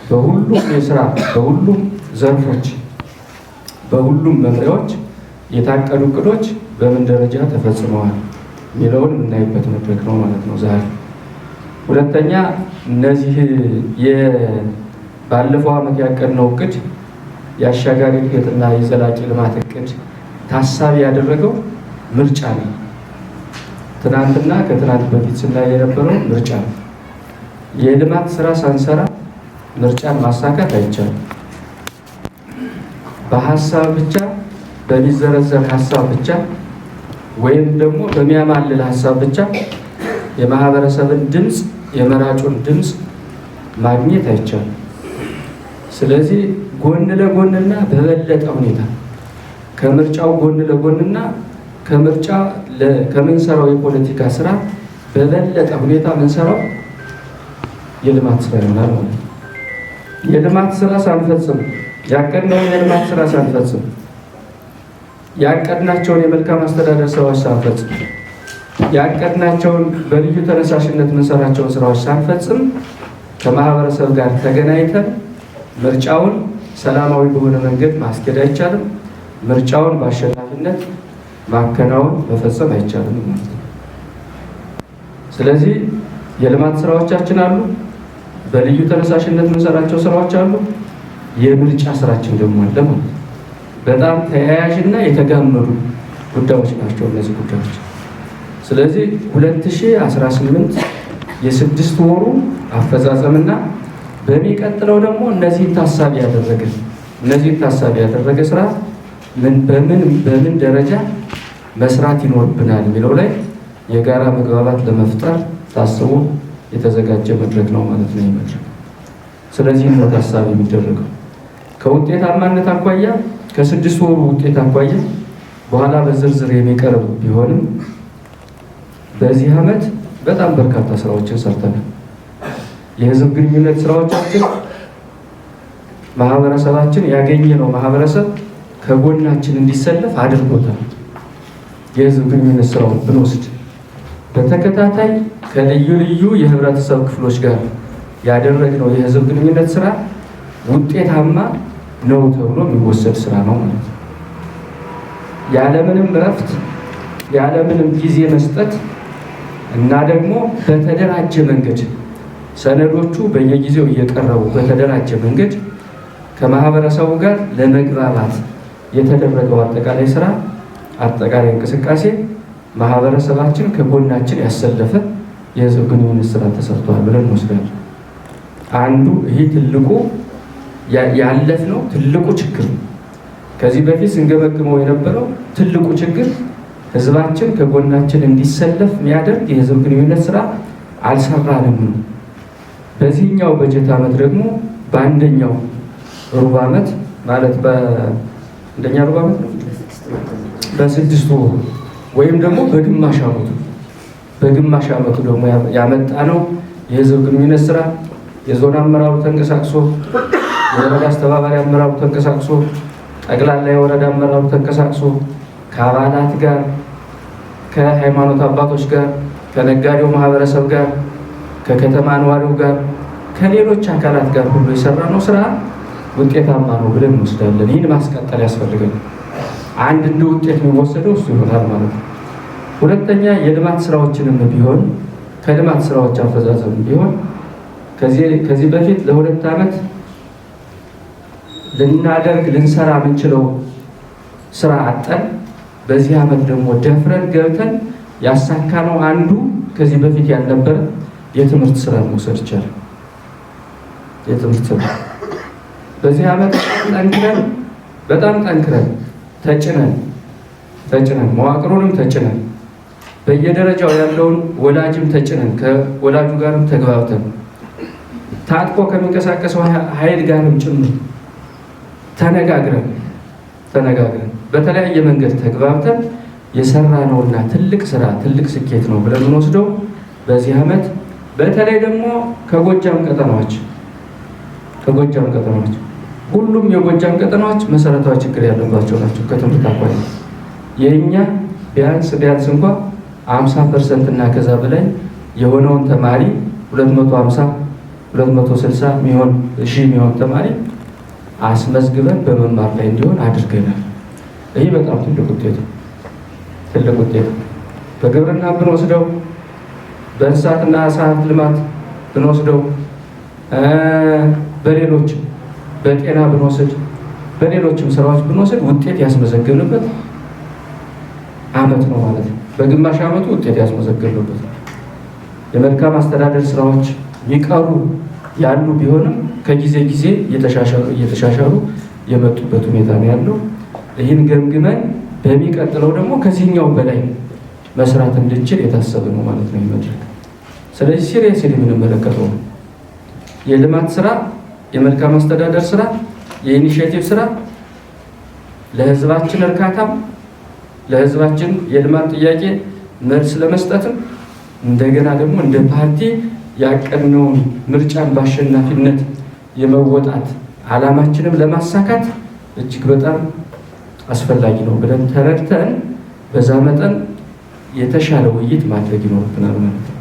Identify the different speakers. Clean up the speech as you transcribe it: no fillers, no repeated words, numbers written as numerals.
Speaker 1: በሁሉም የስራ በሁሉም ዘርፎች በሁሉም መምሪያዎች የታቀዱ እቅዶች በምን ደረጃ ተፈጽመዋል የሚለውን የምናይበት መድረክ ነው ማለት ነው ዛሬ። ሁለተኛ እነዚህ ባለፈው ዓመት ያቀድነው እቅድ የአሻጋሪ እድገትና የዘላቂ ልማት እቅድ ታሳቢ ያደረገው ምርጫ ነው። ትናንትና ከትናንት በፊት ስናይ የነበረው ምርጫ ነው። የልማት ስራ ሳንሰራ ምርጫን ማሳካት አይቻልም። በሀሳብ ብቻ በሚዘረዘር ሀሳብ ብቻ ወይም ደግሞ በሚያማልል ሀሳብ ብቻ የማህበረሰብን ድምፅ የመራጩን ድምፅ ማግኘት አይቻልም። ስለዚህ ጎን ለጎንና በበለጠ ሁኔታ ከምርጫው ጎን ለጎንና ከምርጫ ከምንሰራው የፖለቲካ ስራ በበለጠ ሁኔታ ምንሰራው የልማት ስራ ይሆናል ማለት ነው። የልማት ስራ ሳንፈጽም ያቀድነውን የልማት ስራ ሳንፈጽም ያቀድናቸውን የመልካም አስተዳደር ስራዎች ሳንፈጽም ያቀድናቸውን በልዩ ተነሳሽነት የምንሰራቸውን ስራዎች ሳንፈጽም ከማህበረሰብ ጋር ተገናኝተን ምርጫውን ሰላማዊ በሆነ መንገድ ማስኬድ አይቻልም። ምርጫውን በአሸናፊነት ማከናወን መፈጸም አይቻልም ማለት ነው። ስለዚህ የልማት ስራዎቻችን አሉ፣ በልዩ ተነሳሽነት የምንሰራቸው ስራዎች አሉ፣ የምርጫ ስራችን ደግሞ አለ ማለት ነው። በጣም ተያያዥና የተጋመዱ ጉዳዮች ናቸው እነዚህ ጉዳዮች። ስለዚህ 2018 የስድስት ወሩ አፈጻጸምና በሚቀጥለው ደግሞ እነዚህን ታሳቢ ያደረገ ስራ ምን በምን በምን ደረጃ መስራት ይኖርብናል የሚለው ላይ የጋራ መግባባት ለመፍጠር ታስቦ የተዘጋጀ መድረክ ነው ማለት ነው መድረክ። ስለዚህ ነው ታሳቢ የሚደረገው። ከውጤታማነት አኳያ፣ ከ6 ወሩ ውጤት አኳያ በኋላ በዝርዝር የሚቀርብ ቢሆንም በዚህ ዓመት በጣም በርካታ ስራዎችን ሰርተናል። የህዝብ ግንኙነት ስራዎቻችን ማህበረሰባችን ያገኘነው ማህበረሰብ ከጎናችን እንዲሰለፍ አድርጎታል። የህዝብ ግንኙነት ስራውን ብንወስድ በተከታታይ ከልዩ ልዩ የህብረተሰብ ክፍሎች ጋር ያደረግነው የህዝብ ግንኙነት ስራ ውጤታማ ነው ተብሎ የሚወሰድ ስራ ነው ማለት ነው። ያለምንም እረፍት፣ ያለምንም ጊዜ መስጠት እና ደግሞ በተደራጀ መንገድ ሰነዶቹ በየጊዜው እየቀረቡ በተደራጀ መንገድ ከማህበረሰቡ ጋር ለመግባባት የተደረገው አጠቃላይ ስራ፣ አጠቃላይ እንቅስቃሴ ማህበረሰባችን ከጎናችን ያሰለፈ የህዝብ ግንኙነት ስራ ተሰርቷል ብለን እንወስዳለን። አንዱ ይህ ትልቁ ያለፍነው ትልቁ ችግር ነው። ከዚህ በፊት ስንገመግመው የነበረው ትልቁ ችግር ህዝባችን ከጎናችን እንዲሰለፍ የሚያደርግ የህዝብ ግንኙነት ስራ አልሰራንም ነው። በዚህኛው በጀት ዓመት ደግሞ በአንደኛው ሩብ ዓመት፣ ማለት በአንደኛ ሩብ ዓመት ነው፣ በ6 ወሩ ወይም ደግሞ በግማሽ ዓመቱ ደግሞ ያመጣነው የህዝብ ግንኙነት ስራ የዞን አመራሩ ተንቀሳቅሶ፣ የወረዳ አስተባባሪ አመራሩ ተንቀሳቅሶ፣ ጠቅላላ የወረዳ አመራሩ ተንቀሳቅሶ ከአባላት ጋር፣ ከሃይማኖት አባቶች ጋር፣ ከነጋዴው ማህበረሰብ ጋር፣ ከከተማ ነዋሪው ጋር፣ ከሌሎች አካላት ጋር ሁሉ የሰራነው ስራ ውጤታማ ነው ብለን እንወስዳለን። ይህን ማስቀጠል ያስፈልጋል። አንድ እንደ ውጤት የሚወሰደው እሱ ይሆናል ማለት ነው። ሁለተኛ የልማት ስራዎችንም ቢሆን፣ ከልማት ስራዎች አፈጻጸም ቢሆን ከዚህ በፊት ለ2 ዓመት ልናደርግ ልንሰራ የምንችለው ስራ አጠን በዚህ ዓመት ደግሞ ደፍረን ገብተን ያሳካነው አንዱ ከዚህ በፊት ያልነበረ የትምህርት ስራ መውሰድ ይቻላል። የትምህርት ስራ በዚህ ዓመት ጠንክረን፣ በጣም ጠንክረን ተጭነን ተጭነን፣ መዋቅሩንም ተጭነን፣ በየደረጃው ያለውን ወላጅም ተጭነን፣ ከወላጁ ጋርም ተግባብተን፣ ታጥቆ ከሚንቀሳቀሰው ኃይል ጋርም ጭምር ተነጋግረን ተነጋግረን በተለያየ መንገድ ተግባብተን የሰራነውና ትልቅ ስራ፣ ትልቅ ስኬት ነው ብለን የምንወስደው በዚህ ዓመት በተለይ ደግሞ ከጎጃም ቀጠናዎች ሁሉም የጎጃም ቀጠናዎች መሰረታዊ ችግር ያለባቸው ናቸው። ከትምህርት አኳያ የእኛ ቢያንስ ቢያንስ እንኳ 50% እና ከዛ በላይ የሆነውን ተማሪ 250 260 የሚሆን ሺህ የሚሆን ተማሪ አስመዝግበን በመማር ላይ እንዲሆን አድርገናል። ይህ በጣም ትልቅ ውጤት ነው። ትልቅ ውጤት ነው። በግብርና ብንወስደው፣ በእንስሳትና ዓሳ ሀብት ልማት ብንወስደው፣ በሌሎችም በጤና ብንወስድ፣ በሌሎችም ስራዎች ብንወስድ ውጤት ያስመዘገብንበት አመት ነው ማለት ነው። በግማሽ አመቱ ውጤት ያስመዘገብንበት የመልካም አስተዳደር ስራዎች የሚቀሩ ያሉ ቢሆንም ከጊዜ ጊዜ እየተሻሻሉ የመጡበት ሁኔታ ነው ያለው። ይህን ገምግመን በሚቀጥለው ደግሞ ከዚህኛው በላይ መስራት እንድንችል የታሰበ ነው ማለት ነው መድረክ። ስለዚህ seriously የምንመለከተው ነው። የልማት ስራ፣ የመልካም አስተዳደር ስራ፣ የ initiative ስራ ለህዝባችን እርካታም፣ ለህዝባችን የልማት ጥያቄ መልስ ለመስጠትም፣ እንደገና ደግሞ እንደ ፓርቲ ያቀድነውን ምርጫን በአሸናፊነት የመወጣት ዓላማችንም ለማሳካት እጅግ በጣም አስፈላጊ ነው ብለን ተረድተን በዛ መጠን የተሻለ ውይይት ማድረግ ይኖርብናል ማለት ነው።